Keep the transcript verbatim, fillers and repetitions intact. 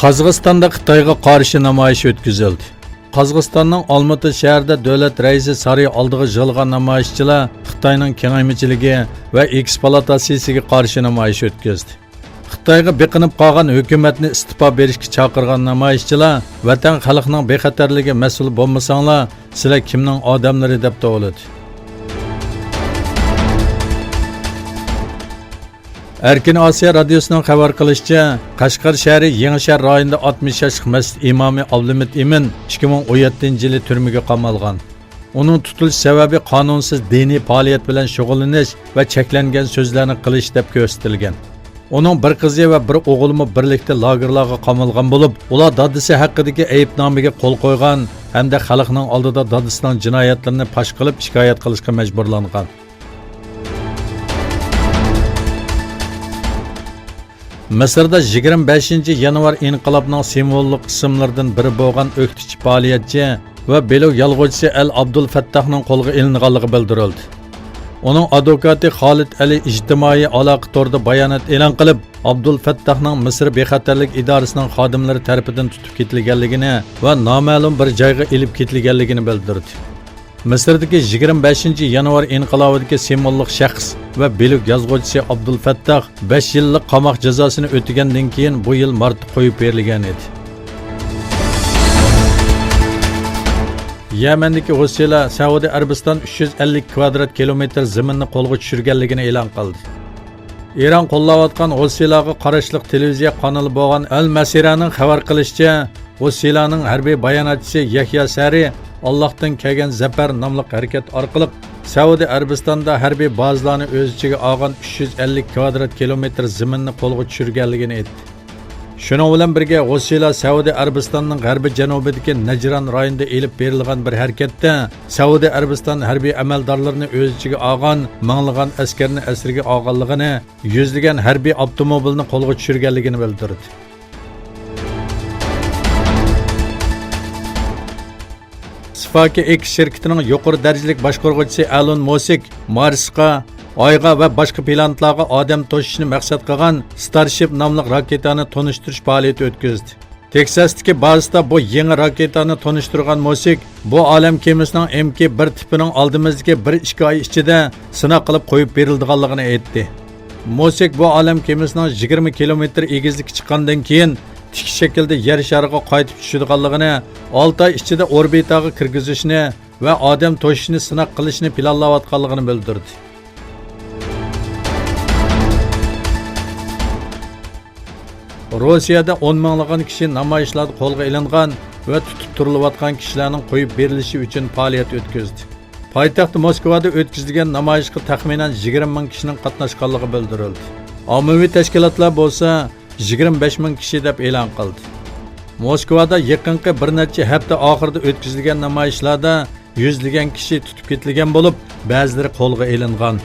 قازاقىستاندا خىتايغا قارشى نامايىش ئۆتكۈزۈلدى. قازاقىستاننىڭ ئالمۇتا شەھىرىدە دۆلەت رەئىسى سارىيى ئالدىغا يىغىلغان نامايىشچىلار خىتاينىڭ كېڭەيمىچىلىكى ۋە ئېكسپلۇئاتاتسىيىسىگە قارشى نامايىش ئۆتكۈزدى. خىتايغا بېقىنىپ قالغان ھۆكۈمەتنى ئىستېپا بېرىشكە چاقىرغان نامايىشچىلار، ۋەتەن خەلقنىڭ بىخەتەرلىكىگە مەسئۇل بولمىساڭلار، سىلەر كىمنىڭ ئادەملىرى دەپ توۋلىدى. ئەركىن ئاسىيا رادىيوسىنىڭ خەۋەر قىلىشىچە، قەشقەر شەھىرى يېڭىشەھەر رايونىدا ئاتمىش ياشلىق مەسچىت ئىمامى ئابلىمىت ئىمىن ئىككى مىڭ ئون يەتتىنچى يىلى تۈرمىگە قامالغان. ئۇنىڭ تۇتۇلۇش سەۋەبى قانۇنسىز دىنىي پائالىيەت بىلەن شۇغۇللىنىش ۋە چەكلەنگەن سۆزلەرنى قىلىش دەپ كۆرسىتىلگەن. ئۇنىڭ بىر قىزى ۋە بىر ئوغلىمۇ بىرلىكتە لاگېرلارغا قامالغان بولۇپ، ئۇلار دادىسى ھەققىدىكى ئەيىبنامىگە قول قويغان ھەمدە خەلقنىڭ ئالدىدا دادىسىنىڭ جىنايەتلىرىنى پاش قىلىپ شىكايەت قىلىشقا مەجبۇرلانغان. مىسىردا يىگىرمە بەشىنچى يانۋار ئىنقىلابنىڭ سىمۋوللۇق ئىسىملىرىدىن بىرى بولغان ئۆكتىچى پائالىيەتچى ۋە بىلوگ يازغۇچىسى ئەل ئابدۇل فەتتاھنىڭ قولغا ئېلىنغانلىقى بىلدۈرۈلدى. ئۇنىڭ ئادۋوكاتى خالىد ئەلى ئىجتىمائىي ئالاقە تورىدا بايانات ئېلان قىلىپ، ئابدۇل فەتتاھنىڭ مىسىر بىخەتەرلىك ئىدارىسىنىڭ خادىملىرى تەرىپىدىن تۇتۇپ كېتىلگەنلىكىنى ۋە نامەلۇم بىر جايغا ئېلىپ كېتىلگەنلىكىنى بىلدۈردى. مىسىردىكى يىگىرمە بەشىنچى يانۋار ئىنقىلابىدىكى سىمۋوللۇق شەخس ۋە بىلوگ يازغۇچىسى ئابدۇل فەتتاھ بەش يىللىق قاماق جازاسىنى ئۆتىگەندىن كېيىن، بۇ يىل مارتتا قويۇپ بېرىلگەن ئىدى. يەمەندىكى ھوسىلە سەئۇدى ئەرەبىستان ئۈچ يۈز ئەللىك كۋادرات كىلومېتىر زېمىننى قولغا چۈشۈرگەنلىكىنى ئېلان قىلدى. ئىران قوللاۋاتقان ھوسىلاغا قاراشلىق تېلېۋىزىيە قانىلى بولغان ئەل مەسىرەنىڭ خەۋەر قىلىشىچە، ھوسىلانىڭ ھەربىي باياناتچىسى يەھيا سەرى «ئاللاھتىن كەلگەن زەپەر» ناملىق ھەرىكەت ئارقىلىق سەئۇدى ئەرەبىستاندا ھەربىي بازىلارنى ئۆز ئىچىگە ئالغان ئۈچ يۈز ئەللىك كۋادرات كىلومېتىر زېمىننى قولغا چۈشۈرگەنلىكىنى ئېيتتى. شۇنىڭ بىلەن بىرگە، ھوسىلا سەئۇدى ئەرەبىستاننىڭ غەربىي جەنۇبىدىكى نەجران رايونىدا ئېلىپ بېرىلغان بىر ھەرىكەتتە سەئۇدى ئەرەبىستان ھەربىي ئەمەلدارلىرىنى ئۆز ئىچىگە ئالغان مىڭلىغان ئەسكەرنى ئەسىرگە ئالغانلىقىنى، يۈزلىگەن ھەربىي ئاپتوموبىلنى قولغا چۈشۈرگەنلىكىنى بىلدۈردى. سىفاكى ئېكس شىركىتىنىڭ يۇقىرى دەرىجىلىك باشقۇرغۇچىسى ئەلون مۇسىك مارسقا، ئايغا ۋە باشقا پلانېتلارغا ئادەم توشۇشنى مەقسەت قىلغان ستارشىپ ناملىق راكېتانى تونۇشتۇرۇش پائالىيىتى ئۆتكۈزدى. تېكساستىكى بازىسىدا بۇ يېڭى راكېتانى تونۇشتۇرغان مۇسىك، بۇ ئالەم كېمىسىنىڭ ئېم كيۇ بىر تىپىنىڭ ئالدىمىزدىكى بىر ئىككى ئاي ئىچىدە سىناق قىلىپ قويۇپ بېرىلىدىغانلىقىنى ئېيتتى. مۇسىك بۇ ئالەم كېمىسىنىڭ يىگىرمە كىلومېتىر ئېگىزلىككە چىققاندىن كېيىن، تىك شەكىلدە يەر شارىغا قايتىپ چۈشىدىغانلىقىنى، ئالتە ئاي ئىچىدە ئوربىتاغا كىرگۈزۈشنى ۋە ئادەم توشۇشنى سىناق قىلىشنى پىلانلاۋاتقانلىقىنى بىلدۈردى. روسىيەدە ئون مىڭلىغان كىشى نامايىشلاردا قولغا ئېلىنغان ۋە تۇتۇپ تۇرۇلۇۋاتقان كىشىلەرنىڭ قويۇپ بېرىلىشى ئۈچۈن پائالىيەت ئۆتكۈزدى. پايتەخت موسكۋادا ئۆتكۈزۈلگەن نامايىشقا تەخمىنەن يىگىرمە مىڭ كىشىنىڭ قاتناشقانلىقى بىلدۈرۈلدى. ئاممىۋى تەشكىلاتلار بولسا يىگىرمە بەش مىڭ كىشى دەپ ئېلان قىلدى. موسكۋادا يېقىنقى بىر نەچچە ھەپتە ئاخىرىدا ئۆتكۈزۈلگەن نامايىشلاردا يۈزلىگەن كىشى تۇتۇپ كېتىلگەن بولۇپ، بەزىلىرى قولغا ئېلىنغان.